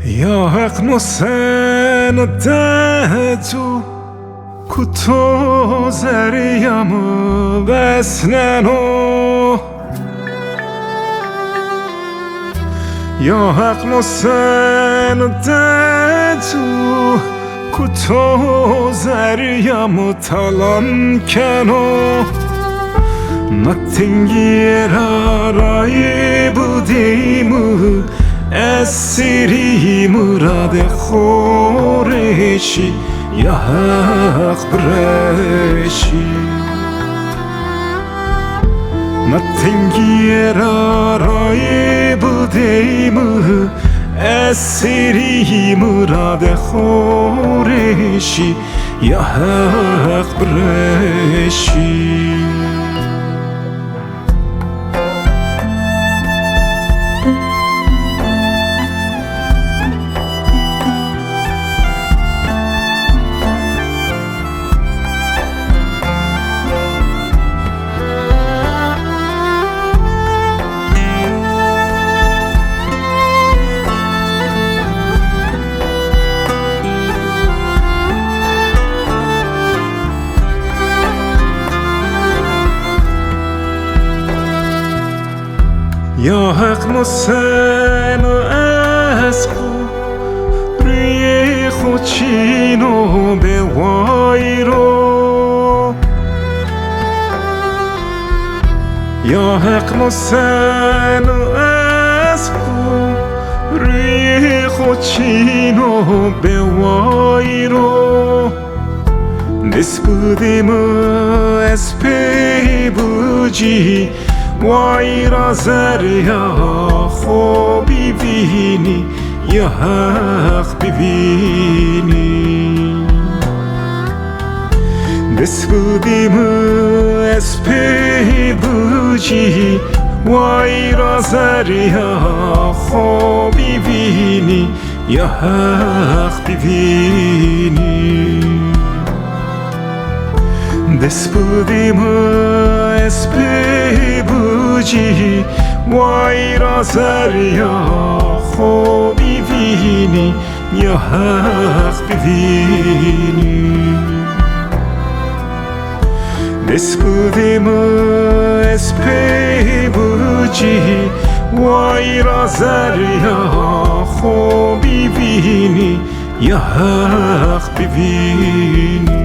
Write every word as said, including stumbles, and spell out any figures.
Ya Heq, no sen de tu, ku to zerya mi vesneno. Ya Heq, no sen de tu, ku to zerya mi talan keno. Na tengî ra rayê bidî mi, ez sêrî miradê xo rêşî, ya Heq bireşî. Na tengî ra rayê bidî mi, ez sêrî miradê xo rêşî, ya Heq bireşî. Ya Heq, no sen ez ku rûyê xo çîno bê wayro. Ya Heq, no sen ez ku rûyê xo çîno bê wayro. Dest bidî mi ez pê bicî, wayra zerya xo bivînî, ya Heq bivînî. Dest bidî mi ez pê bicî, wayra zerya xo bivînî, ya Heq bivînî. Dest bidî mi ez pê bicî, wayra zerya xo bivînî, ya Heq bivînî. Dest bidî mi ez pê bicî, wayra zerya xo bivînî, ya Heq bivînî.